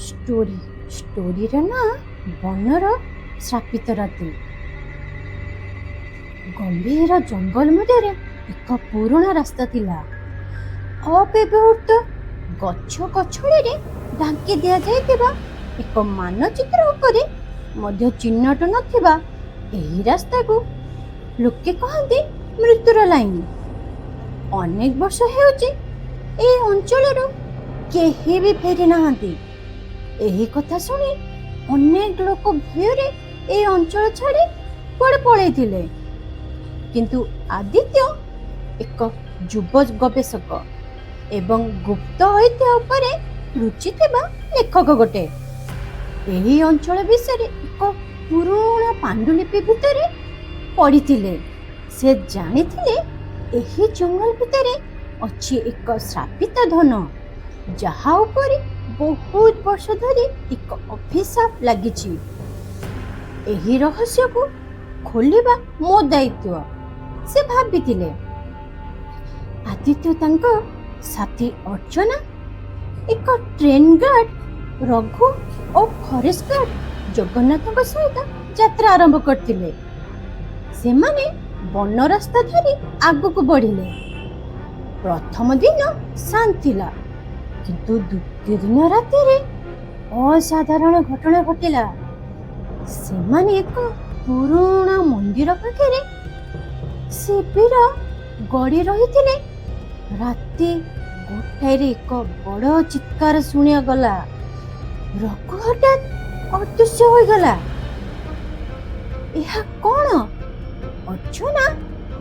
Story. ଷ୍ଟୋରିର ନାଁ ବନର ଶ୍ରାପିତ ରାତି। ଗମ୍ଭୀର ଜଙ୍ଗଲ ମଧ୍ୟରେ ଏକ ପୁରୁଣା ରାସ୍ତା ଥିଲା। ଅବ୍ୟବହୃତ ଗଛ ଗଛଳିରେ ଢାଙ୍କି ଦିଆଯାଇଥିବା, ଏକ ମାନଚିତ୍ର ଉପରେ ମଧ୍ୟ ଚିହ୍ନଟ ନଥିବା ଏହି ରାସ୍ତାକୁ ଲୋକେ କହନ୍ତି ମୃତ୍ୟୁର ଲାଇନ। ଅନେକ ବର୍ଷ ହେଉଛି ଏହି ଅଞ୍ଚଳରୁ କେହି ବି ଫେରି ନାହାନ୍ତି। ଏହି କଥା ଶୁଣି ଅନେକ ଲୋକ ଭୟରେ ଏହି ଅଞ୍ଚଳ ଛାଡ଼ି କୁଆଡ଼େ ପଳେଇଥିଲେ। କିନ୍ତୁ ଆଦିତ୍ୟ ଏକ ଯୁବ ଗବେଷକ ଏବଂ ଗୁପ୍ତ ଐତିହ୍ୟ ଉପରେ ରୁଚି ଥିବା ଲେଖକ ଗୋଟେ, ଏହି ଅଞ୍ଚଳ ବିଷୟରେ ଏକ ପୁରୁଣା ପାଣ୍ଡୁଲିପି ଭିତରେ ପଢ଼ିଥିଲେ। ସେ ଜାଣିଥିଲେ, ଏହି ଜଙ୍ଗଲ ଭିତରେ ଅଛି ଏକ ଶ୍ରାପିତ ଧନ, ଯାହା ଉପରେ ବହୁତ ବର୍ଷ ଧରି ଏକ ଅଭିଶାପ ଲାଗିଛି। ଏହି ରହସ୍ୟକୁ ଖୋଲିବା ମୋ ଦାୟିତ୍ୱ, ସେ ଭାବିଥିଲେ। ଆଦିତ୍ୟ ତାଙ୍କ ସାଥୀ ଅର୍ଚ୍ଚନା, ଏକ ଟ୍ରେନ୍ ଗାର୍ଡ ରଘୁ ଓ ଫରେଷ୍ଟ ଗାର୍ଡ ଜଗନ୍ନାଥଙ୍କ ସହିତ ଯାତ୍ରା ଆରମ୍ଭ କରିଥିଲେ। ସେମାନେ ବନ ରାସ୍ତା ଧରି ଆଗକୁ ବଢ଼ିଲେ। ପ୍ରଥମ ଦିନ ଶାନ୍ତ ଥିଲା, କିନ୍ତୁ ଦ୍ୱିତୀୟ ଦିନ ରାତିରେ ଅସାଧାରଣ ଘଟଣା ଘଟିଲା। ସେମାନେ ଏକ ପୁରୁଣା ମନ୍ଦିର ପାଖରେ ଶିବିର ଗଡ଼ି ରହିଥିଲେ। ରାତି 1ଟାରେ ଏକ ବଡ଼ ଚିତ୍କାର ଶୁଣାଗଲା। ରଘୁ ହଠାତ୍ ଅଦୃଶ୍ୟ ହୋଇଗଲା। ଏହା କଣ? ଅର୍ଚ୍ଚନା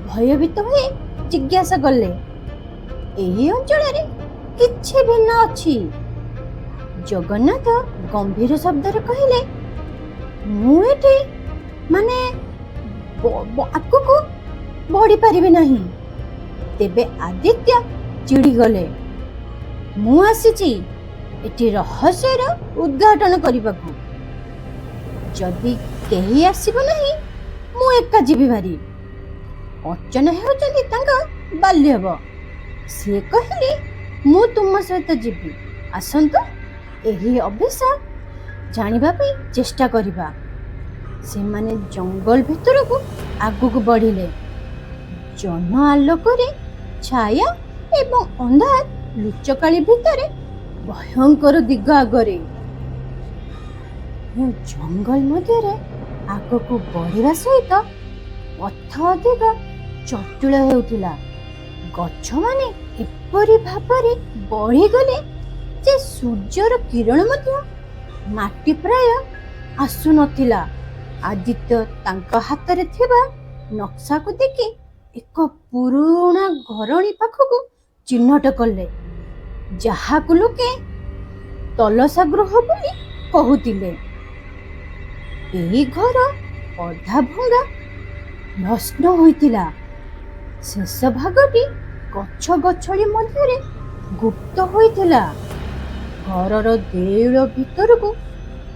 ଭୟଭୀତ ହୋଇ ଜିଜ୍ଞାସା କଲେ। ଏହି ଅଞ୍ଚଳରେ କିଛି ଭିନ୍ନ ଅଛି, ଜଗନ୍ନାଥ ଗମ୍ଭୀର ଶବ୍ଦରେ କହିଲେ। ମୁଁ ଏଠି ମାନେ ଆଗକୁ ବଢ଼ିପାରିବି ନାହିଁ। ତେବେ ଆଦିତ୍ୟ ଚିଡ଼ିଗଲେ। ମୁଁ ଆସିଛି ଏଠି ରହସ୍ୟର ଉଦ୍ଘାଟନ କରିବାକୁ। ଯଦି କେହି ଆସିବ ନାହିଁ, ମୁଁ ଏକା ଯିବି ଭାରି। ଅର୍ଚ୍ଚନା ହେଉଛନ୍ତି ତାଙ୍କ ବାଲ୍ୟବ। ସେ କହିଲେ, ମୁଁ ତୁମ ସହିତ ଯିବି। ଆସନ୍ତୁ, ଏହି ଅଭିଶାପ ଜାଣିବା ପାଇଁ ଚେଷ୍ଟା କରିବା। ସେମାନେ ଜଙ୍ଗଲ ଭିତରକୁ ଆଗକୁ ବଢ଼ିଲେ। ଜହ୍ନ ଆଲୋକରେ ଛାୟା ଏବଂ ଅନ୍ଧାର ଲୁଚକାଳି ଭିତରେ ଭୟଙ୍କର ଦିଗ ଆଗରେ। ଜଙ୍ଗଲ ମଧ୍ୟରେ ଆଗକୁ ବଢ଼ିବା ସହିତ ପଥ ଅଧିକ ଜଟିଳ ହେଉଥିଲା। ଗଛମାନେ ଏପରି ଭାବରେ ବଢ଼ିଗଲେ ଯେ ସୂର୍ଯ୍ୟର କିରଣ ମଧ୍ୟ ମାଟି ପ୍ରାୟ ଆସୁନଥିଲା। ଆଦିତ୍ୟ ତାଙ୍କ ହାତରେ ଥିବା ନକ୍ସାକୁ ଦେଖି ଏକ ପୁରୁଣା ଘରଣୀ ପାଖକୁ ଚିହ୍ନଟ କଲେ, ଯାହାକୁ ଲୋକେ ତଲସା ଗୃହ ବୋଲି କହୁଥିଲେ। ଏହି ଘର ଅଧା ଭଙ୍ଗା ଭସ୍ମ ହୋଇଥିଲା। ଶେଷ ଭାଗଟି ଗଛ ଗଛଳି ମଧ୍ୟରେ ଗୁପ୍ତ ହୋଇଥିଲା। ଘରର ଦେଉଳ ଭିତରକୁ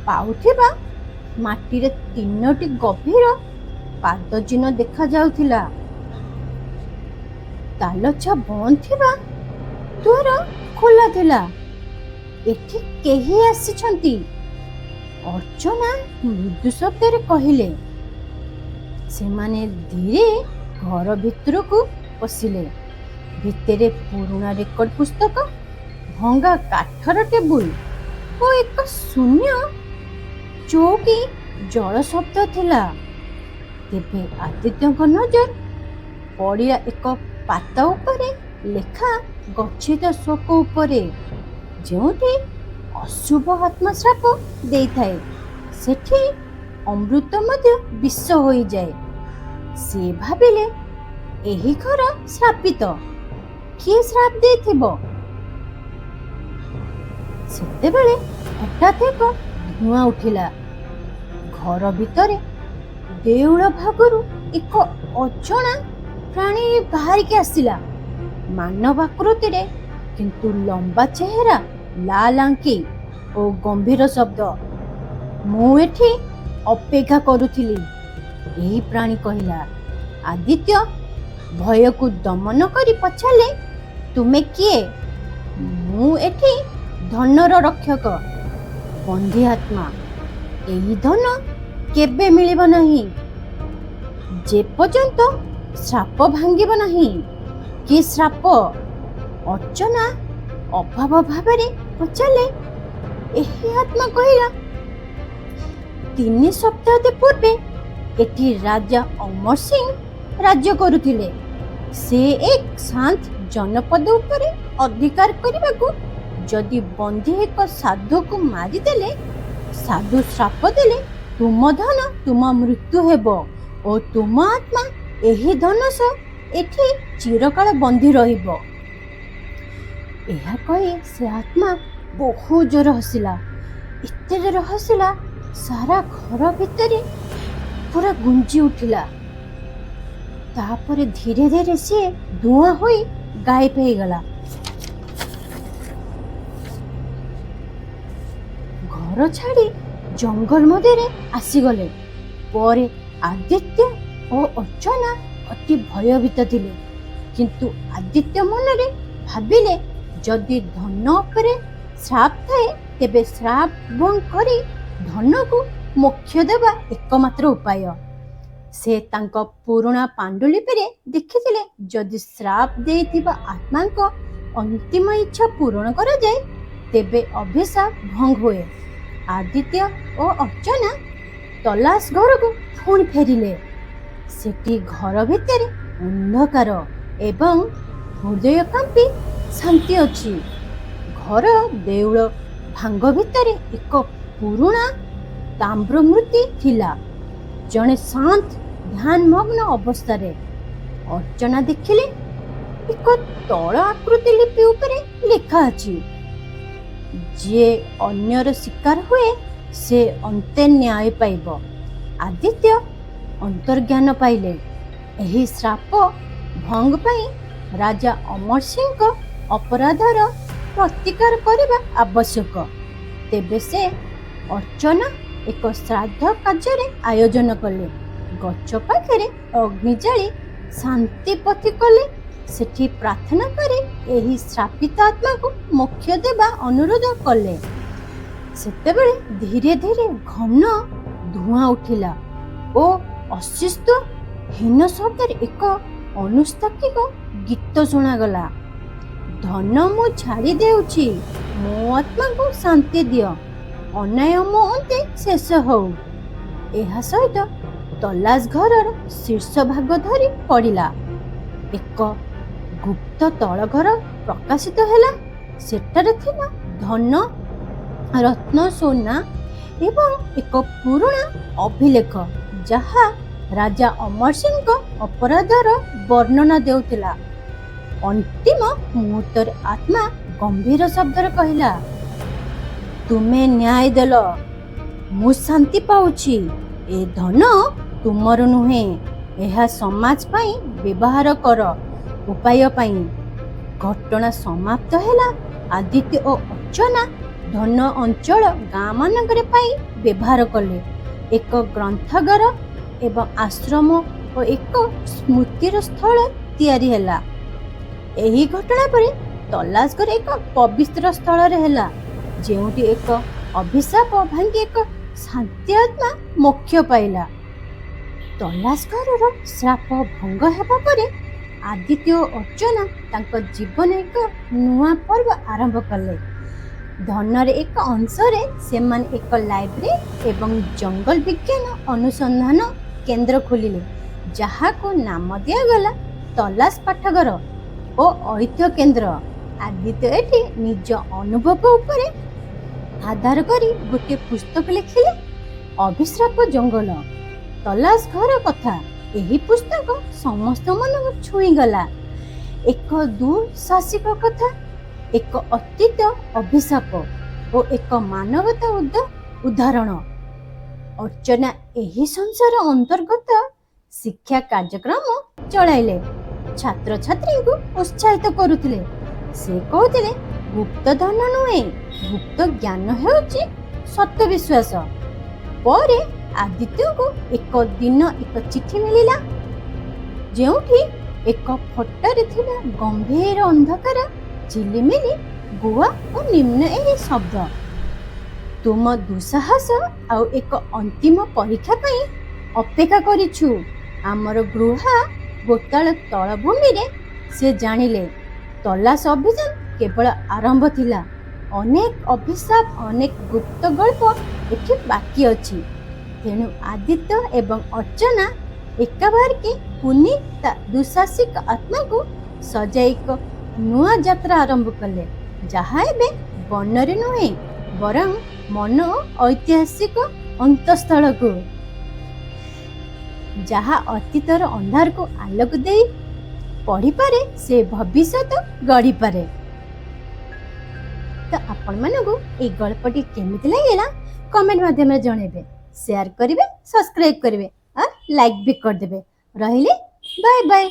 ପାଉଥିବା ମାଟିରେ ତିନୋଟି ଗଭୀର ପାଦଚିହ୍ନ ଦେଖାଯାଉଥିଲା। ତାଲଛା ବନ୍ଦ ଥିବା ଦ୍ୱାର ଖୋଲା ଥିଲା। ଏଠି କେହି ଆସିଛନ୍ତି, ଅର୍ଚ୍ଚନା ମୃଦୁ ଶବ୍ଦରେ କହିଲେ। ସେମାନେ ଧୀରେ ଘର ଭିତରକୁ ପଶିଲେ। ଭିତରେ ପୁରୁଣା ରେକର୍ଡ ପୁସ୍ତକ, ଭଙ୍ଗା କାଠର ଟେବୁଲ ଓ ଏକ ଶୂନ୍ୟ ଚୌକି ଜଳ ଶବ୍ଦ ଥିଲା। ତେବେ ଆଦିତ୍ୟଙ୍କ ନଜର ପଡ଼ିଲା ଏକ ପାତା ଉପରେ ଲେଖା ଗଚ୍ଛିତ ଶ୍ଲୋକ ଉପରେ। ଯେଉଁଠି ଅଶୁଭ ଆତ୍ମା ଶ୍ରାପ ଦେଇଥାଏ, ସେଠି ଅମୃତ ମଧ୍ୟ ବିଷ ହୋଇଯାଏ। ସେ ଭାବିଲେ, ଏହି ଘର ଶ୍ରାପିତ। କିଏ ଶ୍ରାପ ଦେଇଥିବ? ସେତେବେଳେ ହଠାତ୍ ଏକ ଧୂଆଁ ଉଠିଲା। ଘର ଭିତରେ ଦେଉଳ ଭାଗରୁ ଏକ ଅଜଣା ପ୍ରାଣୀ ବାହାରିକି ଆସିଲା। ମାନବ ଆକୃତିରେ, କିନ୍ତୁ ଲମ୍ବା ଚେହେରା, ଲାଲ ଆଖି ଓ ଗମ୍ଭୀର ଶବ୍ଦ। ମୁଁ ଏଠି ଅପେକ୍ଷା କରୁଥିଲି, ଏହି ପ୍ରାଣୀ କହିଲା। ଆଦିତ୍ୟ ଭୟକୁ ଦମନ କରି ପଚାରିଲେ, ତୁମେ କିଏ? ମୁଁ ଏଠି ଧନର ରକ୍ଷକ। ବନ୍ଦୀ ଆତ୍ମା। ଏହି ଧନ କେବେ ମିଳିବ ନାହିଁ, ଯେପର୍ଯ୍ୟନ୍ତ ଶ୍ରାପ ଭାଙ୍ଗିବ ନାହିଁ। କି ଶ୍ରାପ? ଅର୍ଚ୍ଚନା ଅଭାବ ଭାବରେ ପଚାରିଲେ। ଏହି ଆତ୍ମା କହିଲା, 3 ସପ୍ତାହ ପୂର୍ବେ ଏଠି ରାଜା ଅମର ସିଂ ରାଜ୍ୟ କରୁଥିଲେ। ସେ ଏକ ଶାନ୍ତ ଜନପଦ ଉପରେ ଅଧିକାର କରିବାକୁ ଯଦି ବନ୍ଦୀ ଏକ ସାଧୁକୁ ମାରିଦେଲେ, ସାଧୁ ଶ୍ରାପ ଦେଲେ, ତୁମ ଧନ ତୁମ ମୃତ୍ୟୁ ହେବ ଓ ତୁମ ଆତ୍ମା ଏହି ଧନ ସହ ଏଠି ଚିରକାଳ ବନ୍ଦୀ ରହିବ। ଏହା କହି ସେ ଆତ୍ମା ବହୁତ ଜୋର ହସିଲା। ଏତେ ଜୋର ହସିଲା, ସାରା ଘର ଭିତରେ ପୁରା ଗୁଞ୍ଜି ଉଠିଲା। ତାପରେ ଧୀରେ ଧୀରେ ସିଏ ଧୂଆଁ ହୋଇ ଗାୟବ ହେଇଗଲା। ଘର ଛାଡ଼ି ଜଙ୍ଗଲ ମଧ୍ୟରେ ଆସିଗଲେ। ପରେ ଆଦିତ୍ୟ ଓ ଅର୍ଚ୍ଚନା ଅତି ଭୟଭୀତ ଥିଲେ, କିନ୍ତୁ ଆଦିତ୍ୟ ମନରେ ଭାବିଲେ, ଯଦି ଧନ ଉପରେ ଶ୍ରାପ ଥାଏ, ତେବେ ଶ୍ରାପ ଭଙ୍ଗ କରି ଧନକୁ ମୋକ୍ଷ ଦେବା ଏକମାତ୍ର ଉପାୟ। ସେ ତାଙ୍କ ପୁରୁଣା ପାଣ୍ଡୁଲିପିରେ ଦେଖିଥିଲେ, ଯଦି ଶ୍ରାପ ଦେଇଥିବା ଆତ୍ମାଙ୍କ ଅନ୍ତିମ ଇଚ୍ଛା ପୂରଣ କରାଯାଏ, ତେବେ ଅଭିଶାପ ଭଙ୍ଗ ହୁଏ। ଆଦିତ୍ୟ ଓ ଅର୍ଚ୍ଚନା ତଲାସ ଘରକୁ ପୁଣି ଫେରିଲେ। ସେଠି ଘର ଭିତରେ ଅନ୍ଧକାର ଏବଂ ହୃଦୟ କାମ୍ପି ଶାନ୍ତି ଅଛି। ଘର ଦେଉଳ ଭାଙ୍ଗ ଭିତରେ ଏକ ପୁରୁଣା ତାମ୍ରମୂର୍ତ୍ତି ଥିଲା, ଜଣେ ଶାନ୍ତ ଧ୍ୟାନମଗ୍ନ ଅବସ୍ଥାରେ। ଅର୍ଚ୍ଚନା ଦେଖିଲେ, ଏକ ତଳ ଆକୃତି ଲିପି ଉପରେ ଲେଖା ଅଛି, ଯିଏ ଅନ୍ୟର ଶିକାର ହୁଏ, ସେ ଅନ୍ତେ ନ୍ୟାୟ ପାଇବ। ଆଦିତ୍ୟ ଅନ୍ତର୍ଜ୍ଞାନ ପାଇଲେ, ଏହି ଶ୍ରାପ ଭଙ୍ଗ ପାଇଁ ରାଜା ଅମର ସିଂଙ୍କ ଅପରାଧର ପ୍ରତିକାର କରିବା ଆବଶ୍ୟକ। ତେବେ ସେ ଅର୍ଚ୍ଚନା ଏକ ଶ୍ରାଦ୍ଧ କାର୍ଯ୍ୟରେ ଆୟୋଜନ କଲେ। ଗଛ ପାଖରେ ଅଗ୍ନି ଜାଳି ଶାନ୍ତି ପଥି କଲେ। ସେଠି ପ୍ରାର୍ଥନା କରି ଏହି ଶ୍ରାପିତ ଆତ୍ମାକୁ ମୋକ୍ଷ ଦେବା ଅନୁରୋଧ କଲେ। ସେତେବେଳେ ଧୀରେ ଧୀରେ ଘନ ଧୂଆଁ ଉଠିଲା ଓ ଅସ୍ତିତ୍ୱ ହୀନ ଶବ୍ଦରେ ଏକ ଅନୁଷ୍ଠାନିକ ଗୀତ ଶୁଣାଗଲା, ଧନ ମୁଁ ଛାଡ଼ି ଦେଉଛି, ମୋ ଆତ୍ମାକୁ ଶାନ୍ତି ଦିଅ, ଅନ୍ୟାୟ ମୋ ଅନ୍ତେ ଶେଷ ହଉ। ଏହା ସହିତ ତଲାସ ଘରର ଶୀର୍ଷ ଭାଗ ଧରି ପଡ଼ିଲା। ଏକ ଗୁପ୍ତ ତଳ ଘର ପ୍ରକାଶିତ ହେଲା। ସେଠାରେ ଥିଲା ଧନ, ରତ୍ନ, ସୁନା ଏବଂ ଏକ ପୁରୁଣା ଅଭିଲେଖ, ଯାହା ରାଜା ଅମର ସିଂଙ୍କ ଅପରାଧର ବର୍ଣ୍ଣନା ଦେଉଥିଲା। ଅନ୍ତିମ ମୁହୂର୍ତ୍ତରେ ଆତ୍ମା ଗମ୍ଭୀର ଶବ୍ଦରେ କହିଲା, ତୁମେ ନ୍ୟାୟ ଦେଲ, ମୁଁ ଶାନ୍ତି ପାଉଛି। ଏ ଧନ ତୁମର ନୁହେଁ, ଏହା ସମାଜ ପାଇଁ ବ୍ୟବହାର କର ଉପାୟ ପାଇଁ। ଘଟଣା ସମାପ୍ତ ହେଲା। ଆଦିତ୍ୟ ଓ ଅର୍ଚ୍ଚନା ଧନ ଅଞ୍ଚଳ ଗାଁ ମାନଙ୍କରେ ପାଇଁ ବ୍ୟବହାର କଲେ। ଏକ ଗ୍ରନ୍ଥାଗାର ଏବଂ ଆଶ୍ରମ ଓ ଏକ ସ୍ମୃତିର ସ୍ଥଳ ତିଆରି ହେଲା। ଏହି ଘଟଣା ପରେ ତଲାସଘର ଏକ ପବିତ୍ର ସ୍ଥଳରେ ହେଲା, ଯେଉଁଠି ଏକ ଅଭିଶାପ ଭାଙ୍ଗି ଏକ ଶାନ୍ତି ଆତ୍ମା ମୋକ୍ଷ ପାଇଲା। ତଲାସ ଘରର ଶ୍ରାପ ଭଙ୍ଗ ହେବା ପରେ ଆଦିତ୍ୟ ଓ ଅର୍ଚ୍ଚନା ତାଙ୍କ ଜୀବନ ଏକ ନୂଆ ପର୍ବ ଆରମ୍ଭ କଲେ। ଧନର ଏକ ଅଂଶରେ ସେମାନେ ଏକ ଲାଇବ୍ରେରୀ ଏବଂ ଜଙ୍ଗଲ ବିଜ୍ଞାନ ଅନୁସନ୍ଧାନ କେନ୍ଦ୍ର ଖୋଲିଲେ, ଯାହାକୁ ନାମ ଦିଆଗଲା ତଲାସ ପାଠାଗାର ଓ ଐତିହ୍ୟ କେନ୍ଦ୍ର। ଆଦିତ୍ୟ ଏଠି ନିଜ ଅନୁଭବ ଉପରେ ଆଧାର କରି ଗୋଟିଏ ପୁସ୍ତକ ଲେଖିଲେ, ଅଭିଶାପ ଜଙ୍ଗଲ ତଲାସ ଘର କଥା। ଏହି ପୁସ୍ତକ ସମସ୍ତ ମନକୁ ଛୁଇଁଗଲା। ଏକ ଦୁଃସାହସିକ କଥା, ଏକ ଅତୀତ ଅଭିଶାପ ଓ ଏକ ମାନବତା ଉଦାହରଣ। ଅର୍ଚ୍ଚନା ଏହି ସଂସାର ଅନ୍ତର୍ଗତ ଶିକ୍ଷା କାର୍ଯ୍ୟକ୍ରମ ଚଳାଇଲେ, ଛାତ୍ରଛାତ୍ରୀଙ୍କୁ ଉତ୍ସାହିତ କରୁଥିଲେ। ସେ କହୁଥିଲେ, ଗୁପ୍ତ ଧନ ନୁହେଁ, ଗୁପ୍ତ ଜ୍ଞାନ ହେଉଛି ସତ ବିଶ୍ୱାସ। ପରେ ଆଦିତ୍ୟଙ୍କୁ ଏକ ଦିନ ଏକ ଚିଠି ମିଳିଲା, ଯେଉଁଠି ଏକ ଫଟୋରେ ଥିଲା ଗମ୍ଭୀର ଅନ୍ଧକାର, ଝିଲିମିଲି ଗୁହା ଓ ନିମ୍ନ ଏହି ଶବ୍ଦ। ତୁମ ଦୁଃସାହସ ଆଉ ଏକ ଅନ୍ତିମ ପରୀକ୍ଷା ପାଇଁ ଅପେକ୍ଷା କରିଛୁ ଆମର ଗୃହା ଗୋତାଳ ତଳଭୂମିରେ। ସେ ଜାଣିଲେ, ତଲାସ ଅଭିଯାନ କେବଳ ଆରମ୍ଭ ଥିଲା। ଅନେକ ଅଭିଶାପ, ଅନେକ ଗୁପ୍ତ ଗଳ୍ପ ଏଠି ବାକି ଅଛି। ତେଣୁ ଆଦିତ୍ୟ ଏବଂ ଅର୍ଚ୍ଚନା ଏକାବାରକେ କୁନି ତା ଦୁଃସାହସିକ ଆତ୍ମାକୁ ସଜାଇ ଏକ ନୂଆ ଯାତ୍ରା ଆରମ୍ଭ କଲେ, ଯାହା ଏବେ ବନରେ ନୁହେଁ, ବରଂ ମନ ଐତିହାସିକ ଅନ୍ତଃସ୍ଥଳକୁ, ଯାହା ଅତୀତର ଅନ୍ଧାରକୁ ଆଲୋକ ଦେଇ ପଢ଼ିପାରେ, ସେ ଭବିଷ୍ୟତ ଗଢ଼ିପାରେ। ତ ଆପଣମାନଙ୍କୁ ଏଇ ଗଳ୍ପଟି କେମିତି ଲାଗିଲା, କମେଣ୍ଟ ମାଧ୍ୟମରେ ଜଣେଇବେ, ସେୟାର କରିବେ, ସବସ୍କ୍ରାଇବ କରିବେ ଆଉ ଲାଇକ୍ ବି କରିଦେବେ। ରହିଲି, ବାଏ ବାଏ।